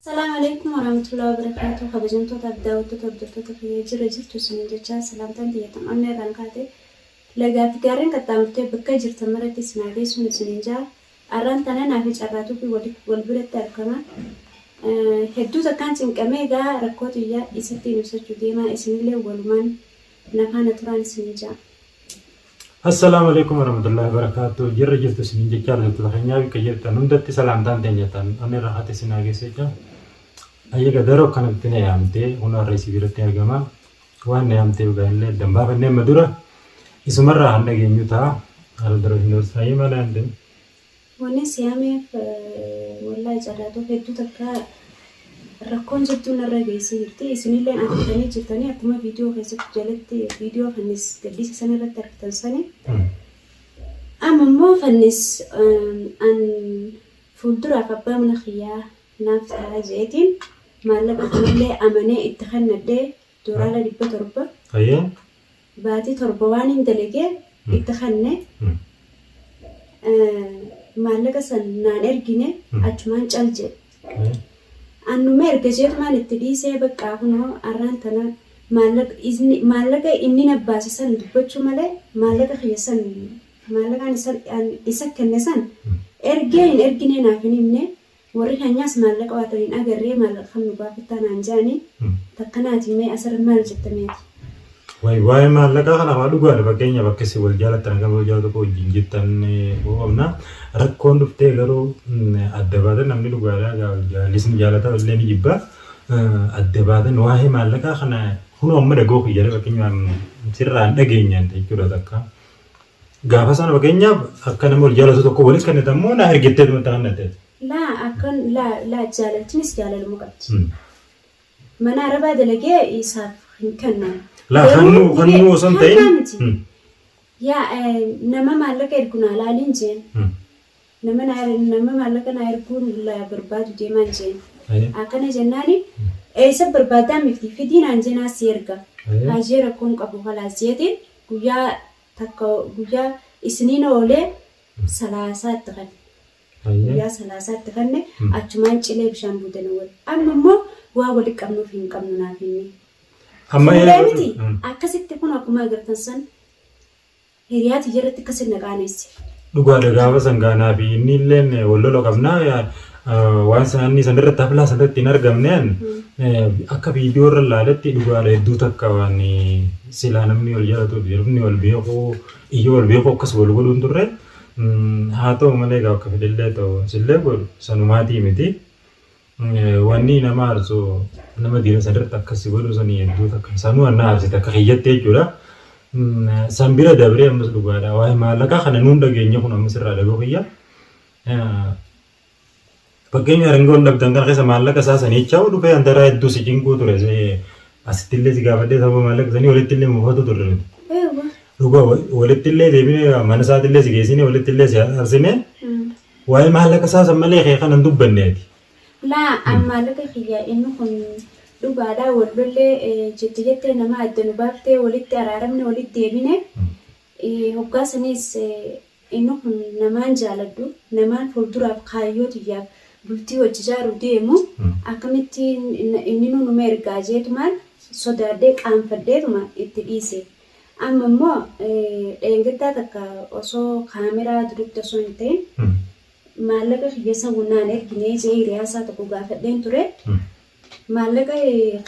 Salaamu Aleykum Warahmatullahi Wabarakaatuh Kabajamtoota fi daawwattoota hordoftoota kiyya jirra jirtu isiniin jecha salaamtaan tiyya tan onnee irraan kaate lagaa fi gaarreen qaxxaamurtee bakka jirtan maratti isin haa geessuun isiniin ja'a arraan tana naa fi carraatuufi wal biratti argama hedduu takkaan cinqamee egaa rakkoo tiyya isattiin ibsachuu deemaa isinillee walumaan na faana turaan isiniin ja'a. Assalaamu alaikum warahmatullahi wabarakatuh. Jirra jirtu isinin jechaa hordoftoota keenyaa bakka jirtan hundatti salaamtaan teenya tan onni irraa haati isin haa geessu jecha. Ayyaga daroo akkanatti na yaamtee kun har'a isii biratti argama. Waan na yaamteef gaa'illee addan baafannee amma dura isumarraa han dhageenyu ta'a. Haala dura isin dursa ayyee maal yaamte? Wanni si yaameef wallahi carraatuuf hedduu takka rakkoon jabduun narra geessee jirti. Isinilleen argitanii jirtanii akkuma viidiyoo keessatti jalatti viidiyoo fannis gadhiise san irratti argitan sani. Amma immoo fannis an fuulduraaf abbaa mana kiyyaa naaf ta'a jeetiin maallaqa kanallee amanee itti kennadhee doolaara 700 Ayyee. Baatii 7 waanin dalage itti kenne maallaqa san naan ergine achumaan cal jedhe. An numa erga jeetumaan itti dhiisee baqqaa kunoo arraan tana maallaqa inni na baase san dubbachuu malee maallaqa kiyya san maallaqaan isa kenne san ergee hin erginee naaf hin himne. Warri keenyaas maallaqa waa tan hin agarree maallaqa kam nu gaafattaa naan je'ani takka naati mee asirra maal jetta mee ati? Wayi waa'ee maallaqaa kana waa dhugaadha fakkeenyaaf akka isin wal jaalattan akka wal jaalatu tokko wajjin jettan qabna rakkoon dhuftee garuu adda baatan namni dhugaadha jaallisni jaalata illee ni jibba adda baatan waa'ee maallaqaa kana kunoo amma dhagoo kiyya fakkeenyaaf sirraan dhageenyaan jechuudha takka. Gaafa sana fakkeenyaaf akka nama wal jaalatu tokko walitti kennite ammoo naa ergettee dhuma ta'an natti. Laa akkan laa laa jaalalchinis jaalaluma qabdi. Mana arabaa dalagee isaaf hin kennu. Laa Garuu kannuu kannuu osoo hin ta'in. Kannaa miti. Yaa nama maallaqa ergu naa laaliin jeen. Nama naa nama maallaqa naa erguun la barbaadu deemaan jeen. Akkana jennaani eessa barbaaddaa mifti fidii naan jeenaa si erga. Haajee rakkoon qabu kalaas jeetiin guyyaa takka guyyaa isniina oolee salaasaa itti kenne. Guyyaa salaasaa itti kenne achumaan cilee bishaan buutanii wal. Amma immoo waa wali qabnuuf hin qabnu naaf inni. Amma Fuudhee miti akkasitti kun akkuma agartan san hiriyaa tiyya irratti akkasin na qaanesse. Dhugaadha gaafa san gaanaa fi inni illeen wal lola qabnaa waan san inni san irratti haflaa san irratti hin argamne akka viidiyoo irra ilaaletti dhugaadha hedduu takka waan silaa namni wal jaalatu namni wal beeku iyya wal beeku akkas wal godhuun turre haa ta'u malee egaa akka fedhellee ta'u sillee godhu sanumaatii miti wanni nama aarsu nama diina san irratti akkas godhu sanii hedduu takka sanuu anna aarsite akka kiyyatti jechuudha. San bira dabree ammas dhugaadha waa'ee maallaqaa kana nuun dhageenya kun ammas irraa dhagoo kiyya. Fakkeenya erga ol dhabdan kana keessa maallaqa isaa sanii jecha dhufee antaraa hedduu si cinquu ture. Asitti illee si gaafadhee sababa maallaqa sanii walitti illee mufatu turre nuti. Dhugaa walitti illee deebinee mana isaatti illee si geessine walitti illee si arsine waa'ee maallaqa isaa san malee kee kana hin dubbanneeti. Laa an maallaqa kiyya inni kun dhugaadha wal lollee jette jettee nama adda nu baaftee walitti araaramne walitti deebine hoggaa saniis Inni kun namaan jaaladhu, namaan fuulduraaf kaayyoo tiyyaaf bultii wajji jaaru deemu akkamitti inninuu numa ergaa jeetumaan sodaadhee qaanfadheetuma itti dhiise. Amma immoo dheengaddaa takka osoo kaameraa duratti osoo hin ta'in maallaqa kiyya san naan erginee jee hiriyaa isaa tokko gaafadheen ture. Maallaqa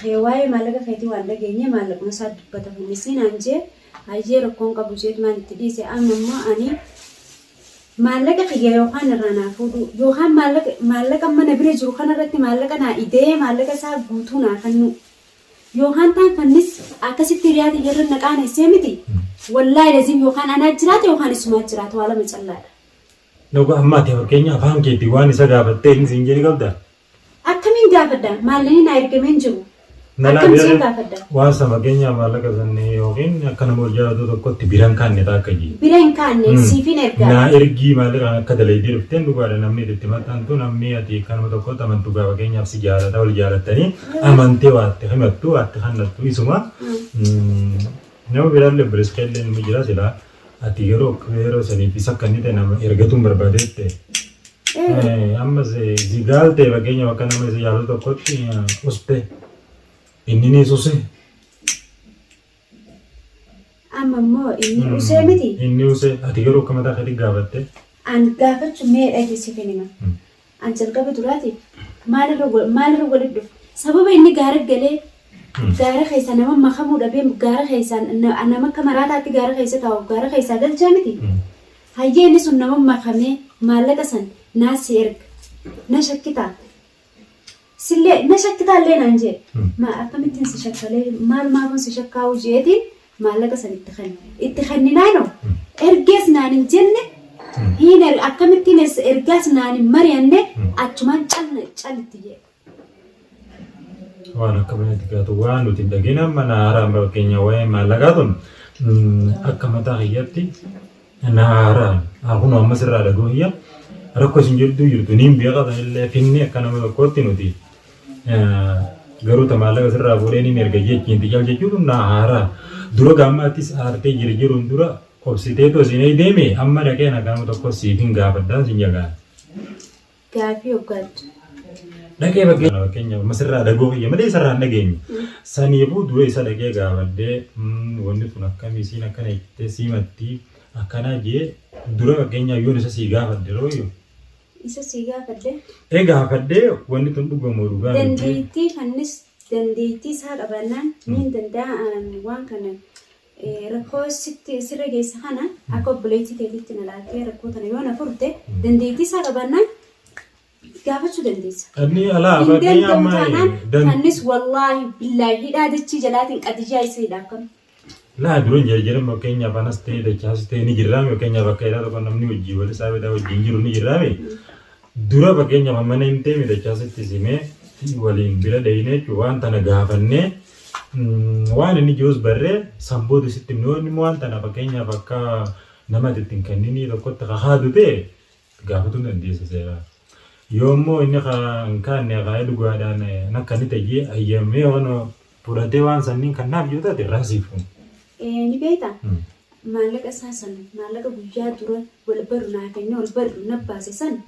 kee waa'ee maallaqa keetii waan dhageenye maallaquma isaa dubbata fannisii naan jee hayyee rakkoon qabu jeetumaan itti dhiise amma immoo ani maallaqa kiyya yookaan irraa naa fuudhuu yookaan maallaqa maallaqa mana bira jiru kanarratti maallaqa naa ida'ee maallaqa isaa guutuu naa kennuu yookaan taan fannis akkasitti hiriyaa tiyya irra na qaanessee miti wallaahi lazim yookaan anaa jiraata yookaan isumaa jiraata waa lama callaadha. Dhuga amma ati fakkeenya afaan keetii waan isa gaafattee inni siin jedhe qabdaa? Akkamiin gaafadha? Maallaqni naa ergamee hin jiru. Nalaa Akkam isheen beekan gaafadha? waan san fakkeenyaaf maallaqa san yookiin akka nama wal jaalatu tokkotti bira hin kaanne ta'a akka jee. Bira hin kaanne siifin erga. Naa ergii maallaqa kan akka dalaydee dhufteen dhugaadha namni itti maxxantu namni ati akka nama tokkotti amantu gaa fakkeenyaaf si jaalata wal jaalattanii amantee waa itti himattu waa itti kannattu isuma. Nama biraallee obboleessi keellee nama jira silaa ati yeroo yeroo saniif isa akka inni ta'e nama ergatuun barbaadeette. Ammas zigaalte fakkeenya bakka nama isa jaalatu tokkotti uste inni ni suse. Amma immoo inni usee miti. Inni usee ati garuu akka mataa keetti gaafatte. An gaafachuu mee dhageessiif hin hima. An jalqaba duraati maalirra maalirra walitti dhufe sababa inni gaara galee gaara keessa nama makamuu dhabee gaara keessaa nama akka maraataatti gaara keessa taa'u gaara keessaa galchaa miti. Hayyee inni sun nama makamee maallaqa san naa si erga na shakkitaa sillee na shakkitaa illee naan jee ma akkamittiin si shakkalee maal maafuun si shakkaa'uu jeetiin maallaqa san itti kenne itti kenninaanoo ergees naan hin jenne hin akkamittiin ergaas naan hin mari'anne achumaan cal cal itti jee. Waan akka manatti gaatu waan nuti hin dhageenye amma na haaraan fakkeenya waa'ee maallaqaa tun akka mataa kiyyatti na haaraan kun amma sirraa dhagoo kiyya rakkoo isin jirtu jirtu niin beeka sanillee finni akka nama tokkootti nuti garuu ta maallaqa sirraa fuudhee niin erga jechiin xical jechuun na haaraa dura gaammaattis aartee jira jiruun dura obsiteetu isin deeme amma dhaqee na nama tokko siif hin gaafadhaan sin jagaan. Gaafii hoggaattu. Dhaqee fakkeenyaaf masirraa dhagoo kiyya malee isarraa hin dhageenye. Saniifuu dura isa dhaqee gaafadhee wanni kun akkamii isiin akkana jettee siimattii akkanaa jee dura fakkeenyaaf yoon isa sii gaafadhe rooyu. Isa sii gaafadhe. Ee gaafadhee wanni tun dhugamoo dhugaa miti. Dandeettii kannis dandeettii isaa qabaannaan niin danda'a waan kana rakkoo sitti sirra geesse kana akka obboleettii teetitti na laaltee rakkoo tana yoo na furte dandeettii isaa qabaannaan gaafachuu dandeessa. Inni alaa Hin fakkeenya danda'u amma taanaan dan kannis wallaahi billaahi hidhaa dachii jalaatiin qadiyyaa isa hidhaa akkam. Laa dura hin jarjarin fakkeenyaaf anas ta'ee dachaas ta'ee ni jirraame fakkeenyaaf akka hidhaa tokko namni hojii wal isaa bitaa wajjin jiru ni jirraame. Dura fakkeenyaaf mana hin teemi dachaasitti simee waliin bira dhayinee jechuun waan tana gaafannee waan inni jirus barree san booda sitti himne yoo inni immoo waan tana fakkeenyaaf akka nama ati itti hin kenninii tokkotti kakaadu ta'e gaafatuu ni dandeessa seeraan. Yoo immoo inni hin kaanne kaa'ee dhugaadhaan akka inni ta'e hayyamee waan fudhatee waan sanniin kan naaf yoo taate irraa siif kun. Ni beektaa? Maallaqa isaa san maallaqa guyyaa dura wal barru naa kennee wal barru na baase san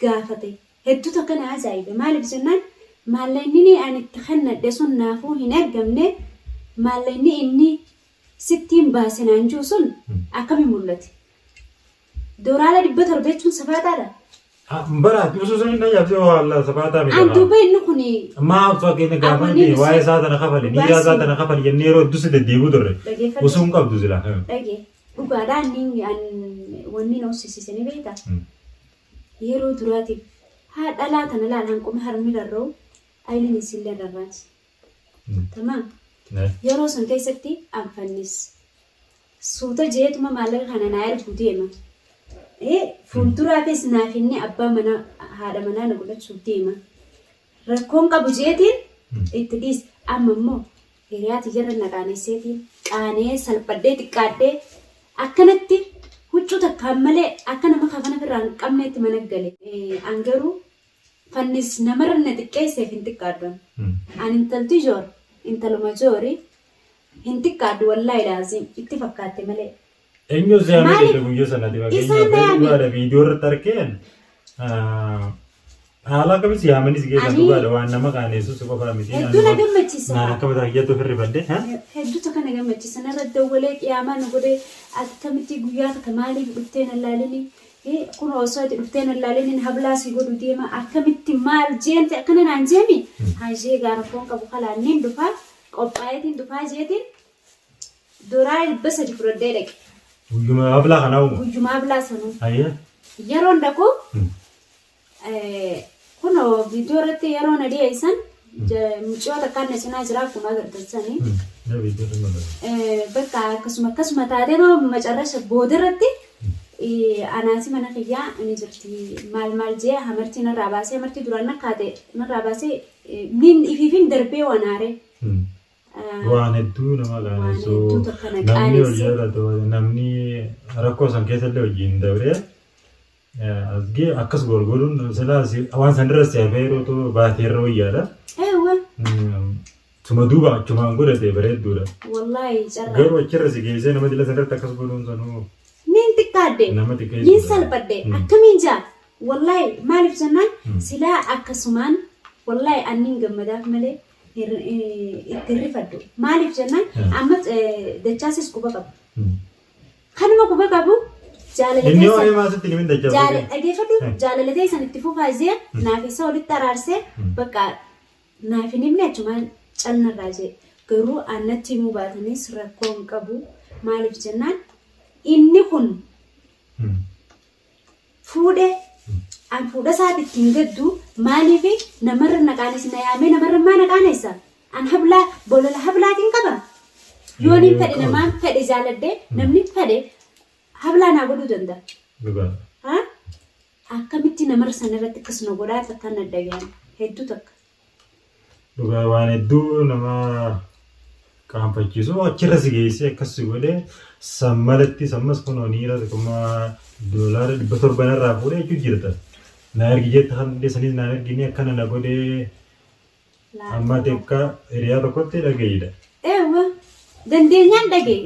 gaafate. Hedduu takka na ajaa'ibe. Maaliif jennaan maallaqni ani itti kennadhe sun naafuu hin ergamne maallaqni inni sittiin baase naan jiru sun akkamiin mul'ate? Doolaara 700 jechuun safaataadha. Bara osoo san hin ajaa'ibsee waa Allah safaataa miti. An duuba inni kun Maaf fakkeenya gaafa nuti waa'ee isaa tana kafali niyyaa isaa tana kafali jennee yeroo hedduu si deddeebi'u turre. Dhageeffadhu. Osoo hin qabdu sila. Dhage dhugaadhaa inni an wanni na hossisiise ni beektaa? Yeroo duraatiif haa dhalaa tana laal hanquma harmi rarra'u ayiliin isiillee rarraati. Tamaam. Yeroo san keessatti an fannis. Suuta jeetuma maallaqa kana naa ergu deema. Fuulduraafis naaf inni abbaa manaa haadha manaa na godhachuuf deema. Rakkoon qabu jeetiin itti dhiise. Amma immoo hiriyaa tiyyarra na qaanesseetiin qaanee salphadhee xiqqaadhee akkanatti huccuu takkaan malee akka nama kafana ofirraa hin qabneetti mana gale. An garuu fannis namarra na xiqqeesseef hin xiqqaadhu. An intalti joor intaluma joori hin xiqqaadhu wallaahi laaziim itti fakkaatte malee. Eenyu si yaame Maaliif? jette guyyaa sanatti Isaan fakkeenyaaf na yaame. dhugaadha viidiyoo irratti arkeen haala akkamis yaamanis geessan Ani- dhugaadha waan nama qaaneessu si qofaa miti. Hedduu na gammachiisa. Naan akka mataa kiyyatti ofirri badde. Hedduu takka na gammachiisa. Narra dawwalee qiyaamaa nu godhee akkamitti guyyaa takka maaliif dhuftee na laalini kun osoo ati dhuftee na laalini hablaa si godhu deema akkamitti maal jeente akkana naan jeemi hajee gaara foon qabu kalaan niin dhufaa qophaa'eetiin dhufaa jeetiin doraa 300 fudhadhee dhaqe. Guyyuma hablaa kanaa uuma. Guyyuma hablaa sanuu. Ayyee. Yeroon dhaqu kunoo viidiyoo irratti yeroo na dhiyeessan mucayyoo takkaan na cinaa jira akkuma agartan sanii. Bakka akkasuma akkasuma taatee macarrasha booda irratti anaati mana kiyyaa ni jirti maal maal jee hamartii narraa baasee hamartii duraan nakkaate narraa baasee nin ifiifin darbee waan aaree. Waan hedduu nama Waan qaanessu hedduu takka na namni ol qaanesse. jaalatu namni rakkoo san keessallee wajjin dabree asgee akkas golgoluun silaa waan san irra si hafee yeroo baatee irra wayyaadha. Eewwa Tuma duuba achumaan godhate bareedduudha. Wallaahi carraa. Garuu achirra si geessee nama dila sanarratti akkas godhuun sanuu Niin xiqqaadhe. nama xiqqeessuudha. Niin salphadhe. Akkamiin jaa. Wallaahi maaliif jennaan silaa akkasumaan wallaahi anniin gammadaaf malee itti hin rifadhu. Maaliif jennaan amma dachaasis quba qaba. Kanuma quba qabu jaalala Inni teessan horii maasitti ni minda jaala jabaa. dhageeffadhu jaalala teessan itti fufaa jee naaf isa walitti araarsee bakka naaf hin himne achumaan calnarraa jee garuu annatti himuu baatanis rakkoo hin qabu maaliif jennaan inni kun fuudhe an fuudha isaati ittiin gaddu maaliif namarra na qaanessa na yaamee namarra maa na qaanessa an hablaa bolola hablaatiin qaba yoon hin fedhe namaan fedhe jaaladhe namni fedhe hablaa naa godhuu danda'a. Dhugaa. Ha? Akkamitti namarra sana irratti akkas na godhaa takka na dhaga'an hedduu takka. Dhugaa waan hedduu nama qaanfachiisu achirra si geessee akkas si godhee san malatti sammas kunoo niira kuma doolaara 700 narraa fuudhee jechuu jirta. Na ergi jette kan sanis naan ergine akkana na godhee amma xiqqa hiriyaa tokkotti dhaga'idha. Eewwa dandeenyaan dhagaye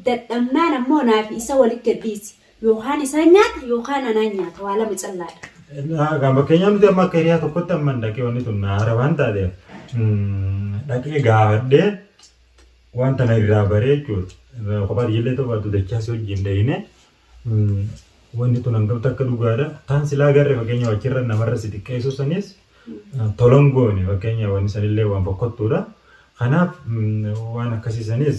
dadhabnaan ammoo naaf isa walitti gadhiisi yookaan isaan nyaata yookaan anaan nyaata waa lama callaadha. Kan fakkeenyaaf nuti amma akka hiriyaa tokkotti amma dhaqee wanni tun haara waan taateef dhaqee gaafadhee wanta na irraa baree jechuudha. Kophaa ijoollee tokko baatu dachaa si wajjin dhayine wanni tun hangamta akka dhugaadha. Taan silaa garre fakkeenyaaf achirra namarra si xiqqeessu sanis tolan goone fakkeenyaaf wanni sanillee waan fokkottuudha. Kanaaf waan akkasii sanis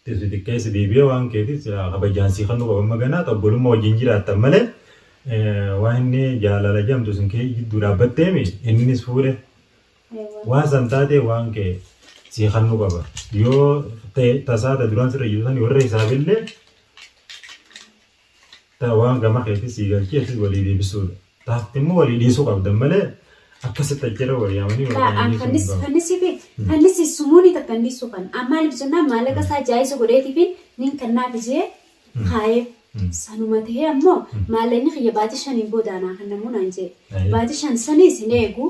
si xiqqeessi deebi'ee waan keetiif silaa kabajaan sii kennuu qaba. Amma ganaa obbolummaa wajjin jiraattan malee waan inni jaalala jedhamtu isin kee jidduu dhaabbatteemi innis fuudhe waan san taatee waan kee sii kennuu qaba. Yoo ta'e tasaa ta duraan sirra jiru sani warra hisaabillee ta waan gama keetii sii galchee atis walii deebisuudha. Taafti immoo walii dhiisuu qabdan malee akkasitti achirra wal yaamanii wal qaanii sun hin qabu. Fannisii fi fannisi sumuunii takka hin dhiisu kan maaliif jennaan maallaqa isaa jaayisa godheetiifin nin kannaaf jee kaayee sanuma ta'ee ammoo maallaqni kiyya baatii 5n booda anaa kennamuu naan jee baatii 5 saniis hin eegu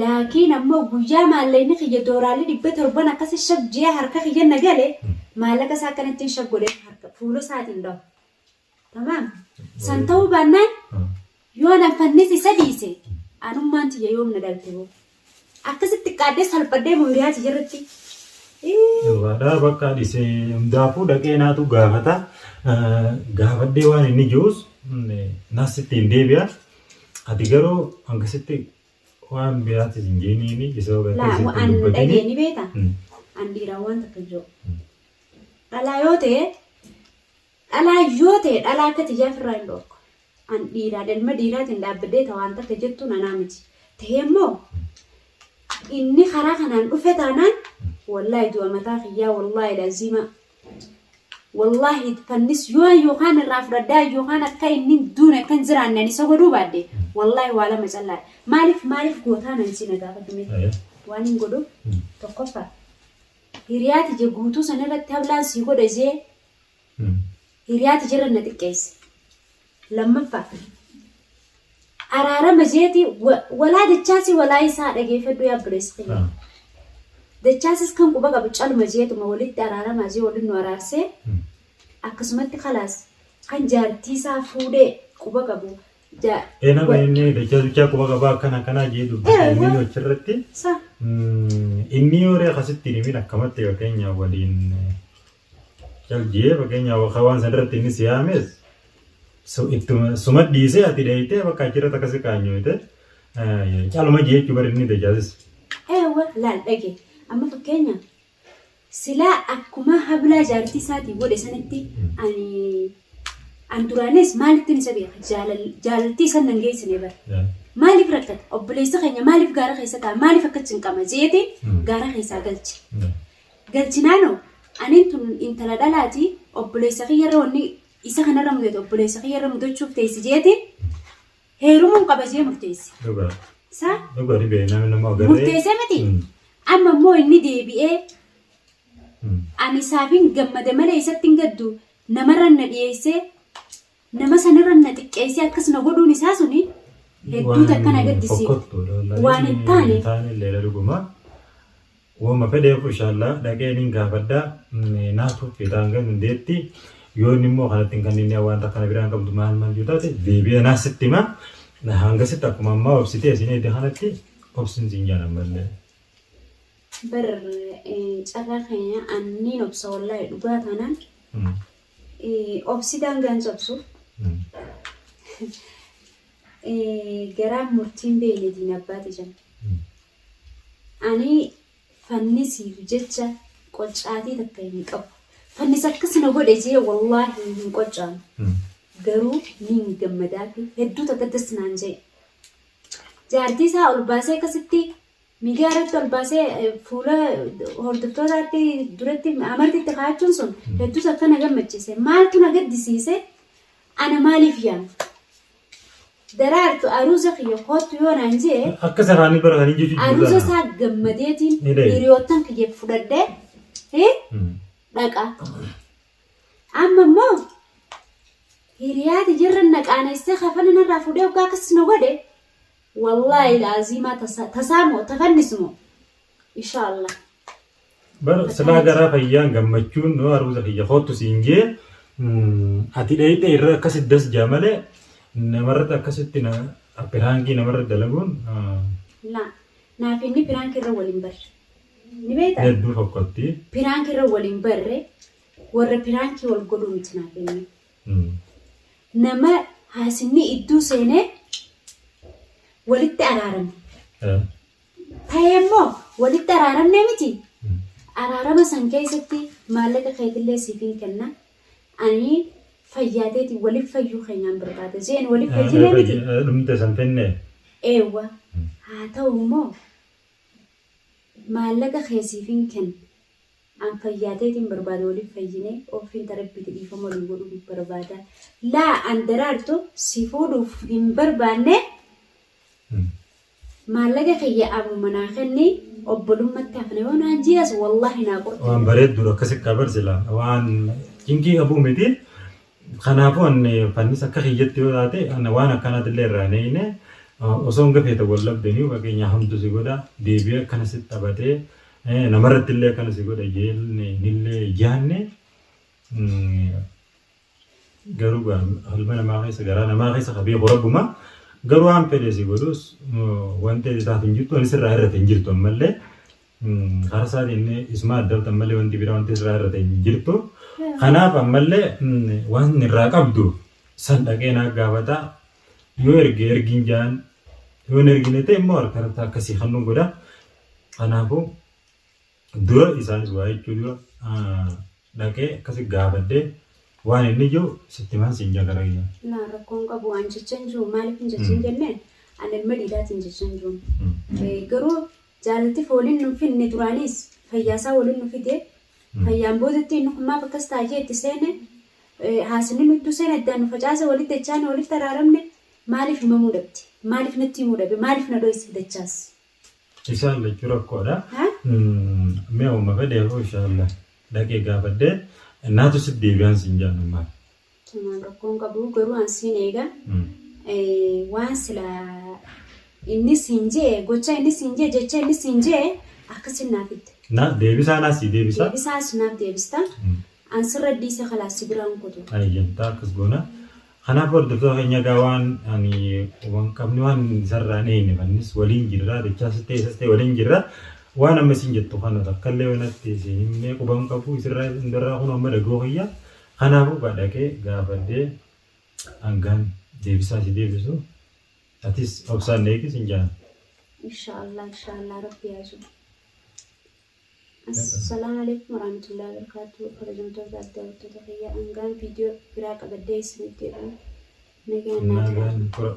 laakiin ammoo guyyaa maallaqni kiyya dooraalli 700 akkasi shab jee harka kiyya na gale maallaqa isaa akkanattiin shab godhee harka fuula isaatiin dhahu. Tamaam. San ta'uu baannaan yoo nan fannis isa dhiise anummaan tiyya yoom na dhalte boo. Akkasitti xiqqaadhee salphadhee moo hiriyaa tiyya irratti. Dhugaadha bakka dhise hundaafuu dhaqee naatu gaafata. Gaafadhee waan inni jiruus nasitti hin deebi'a. Ati garuu hangasitti waan biraatis hin jeeniini isa Laa gartee sitti an hin dubbatini. dhageeni beeta. An dhiiraa waan takka jiru. Dhalaa yoo ta'e Dhalaa yoo ta'e dhalaa akka tiyyaa firraa hin dhorku. An dhiiraa ilma dhiiraatiin dhaabbadhee ta waan takka jettuun anaa miti. Ta'ee immoo inni karaa kanaan dhufe taanaan wallaahi du'a mataa kiyyaa wallaahi laziima wallaahi fannis yoo yookaan irraa fudhadhaa yookaan akka inni hin duune akka hin jiraanne ani isa godhuu baadhe wallaahi waa lama callaadha. Maaliif maaliif gootaa nan si na gaafadhu mee waan hin godhu tokkoffaa hiriyaa tiyya guutuu san irratti hablaan sii godhe jee Hiriyaa tiyya irra na xiqqeesse. Lammaffaa araarama jeeti walaa dachaasii walaa isaa dhageeffadhu yaa obboleessa kiyya. Dachaasis kan quba qabu caluma jeetuma walitti araaramaa jee waliin nu araarsee akkasumatti kalaas kan jaartii isaa fuudhee quba qabu Ee nama inni dachaa bichaa quba qabaa akkana akkanaa jee dubbate inni achirratti Sa inni yoo ree akkasitti hin himin akkamatti fakkeenya waliin cal jee fakkeenya waan san irratti inni si yaames ittuma suma dhiisee ati dheeyitee bakka achirratti akkasi qaanyooyte caluma jee jechuu bari inni dachaasis. Eewwa laal dhage amma fakkeenya Silaa akkuma hablaa jaartii isaatii godhe sanitti ani an duraanis maalittin isa beeka jaalal jaalaltii isan nan geessine bara. Maaliif rakkata obboleessa keenya maaliif gaara keessa ta'a maaliif akka cinqama jeeti gaara keessaa galche. Galchinaanoo aniin tun intala dhalaati obboleessa kiyyarra wanni isa kanarra mudate obboleessa kiyyarra mudachuuf teessi jeeti heerumuun qaba jee murteesse. Dhugaa. Saa Dhugaa dhibee namni nama agarree. murteessee miti. Amma immoo inni deebi'ee ani isaafin gammada malee isatti hin gaddu namarra na dhiyeessee nama sanarra na xiqqeessee akkas na godhuun isaa suni hedduu takka na gaddisiifte. Waan hin taane. Hin taane illee dhuguma. Woma fedheefu inshallah dhaqee nin gaafadha naatu fiixaan gan hundeetti. Yoo inni immoo kanatti hin kanneen waan kana biraan qabdu maal maal yoo taate deebi'ee naas sitti hima. Hangasitti akkuma ammaa obsitee isin eegde kanatti obsin siin jaan ammallee. Bar carraa keenya anniin obsa wallaahi dhugaa taanaan obsi daangaan cabsu garaan murtiin beeyne diina abbaati jenna. Ani fannisiif jecha qoccaatii takka hin qabu. Fannis akkas na godhe jee wallaahi hin qoccaanu. Garuu niin gammadaafi hedduu takka das naan jee. Jaartii isaa ol baasee akkasitti miidiyaa irratti ol baasee fuula hordoftootaatti duratti amartitti kaa'achuun sun hedduu takka na gammachiise. Maaltu na gaddisiise? Ana maaliif yaama? Daraartu aruuza kiyya koottu yoo naan jee Akka saraanii bara kan hin jechuun aruuza isaa gammadeetiin Ni dhaye. hiriyoottan kiyya fudhadhee dhaqa. Amma immoo hiriyaati jirran na qaanessee kafana narraa fuudhee hoggaa akkas na godhe wallaahi laaziimaa tasaa moo tafannis moo inshaallah. Bar silaa garaa fayyaan gammachuun yoo aruuza kiyya koottu siin jee ati dheeyxee irra akkasitti das jaa malee namarratti akkasitti piraankii namarratti dalaguun Laa naaf inni piraank irra waliin barre. Ni beektaa? Hedduu fokkotti. Piraank irra waliin barre warra piraankii wal godhuu miti naaf inni. Nama haasinni idduu seenee walitti araarame. Ta'ee immoo walitti araaramnee miti. Araarama san keessatti maallaqa keetillee siif hin kenna. Ani fayyaa teetiin waliif fayyuu keenyaan barbaada. Jeen waliif fayyinee miti. Dhumte san fennee. Eewwa. Haa ta'u immoo maallaqa kee siif hin kenna. An fayyaa teetiin barbaada waliif fayyinee ofiin ta rabbiiti dhiifama walii godhuu barbaada. Laa an daraartu si fuudhuuf hin barbaanne. Maallaqa kiyya ammuma naa kenni obbolummatti hafna yoo naan jees wallaahi naa qorti. Waan bareedduudha akkasi qabar sila waan cinqii qabuu miti. Kanaafuu anni fannis akka kiyyatti yoo taate anna waan akkanaatillee irraa hin eeyne osoo hanga feete wal dhabdanii fakkeenya hamtu si godha deebi'ee akkana si taphatee namarratti illee akkana si godha jeenillee yaanne. Garuu gaa qalba namaa keessa garaa namaa keessa ka beeku rabbuma. Garuu waan fedhe si godhus wanti ati taatu hin jirtu anis irraa irrate hin jirtu ammallee karaa isaatiin inni isuma addabta ammallee wanti biraa wanti irraa irrate hin jirtu. Kanaaf ammallee waan irraa qabdu san dhaqee naa gaafata yoo erge ergiin jaan yoo hin ergine ta'e immoo harka irratti akkasii kan nu godha. Kanaafuu Dura isaanis waa jechuu dura dhaqee akkasi gaafadhee waan inni jiru sitti himan siin jaa gara kiyya. Laa rakkoon qabu an jecha hin jiru maaliif hin jecha hin jenne an ilma dhiiraatiin jecha hin jiru. Garuu jaalalti fooliin nu finne duraanis fayyaasaa waliin nu fide fayyaan boodatti inni kun maaf akkas ta'a jee itti seene haasinni nuttu seene addaan nu facaase walitti dachaane walitti araaramne maaliif himamuu dhabde maaliif natti himuu dhabe maaliif na dhoyse dachaas. Isaan lachuu rakkoodha. Mee uuma fedheefuu inshaallah dhaqee gaafadhee naatu sitti deebi'aan siin jaan ammaaf. Tamaam rakkoon qabu garuu an siin eega waan sila inni siin jee gocha inni siin jee jecha inni siin jee akkasin naaf fidde. Na deebisaa naa sii deebisaa. Deebisaa si naaf deebista. An sirra dhiise kalaas si biraan kutu. Ayyantaa akkas goona. Kanaaf hordoftoota keenya egaa waan ani waan qabni waan isarraa hin eegne fannis waliin jirra dachaas ta'e isas ta'e waliin jirra waan amma isin jettu kana takkallee wanatti isin himnee quba hin qabu isirraa hundarraa kun amma dhagoo kiyya kanaafuu gaa dhaqee gaafadhee hangaan deebisaa si deebisu atis obsaan na eegi sin jaan. Inshaallah inshaallah rabbi haa jiru. Assalaamu alaikum warahmatullahi wabarakatuh kabajamtoota daawwattoota kiyya hangaan viidiyoo biraa qabadhee isinitti deebi'u nagaan naa tura. Nagaan tura.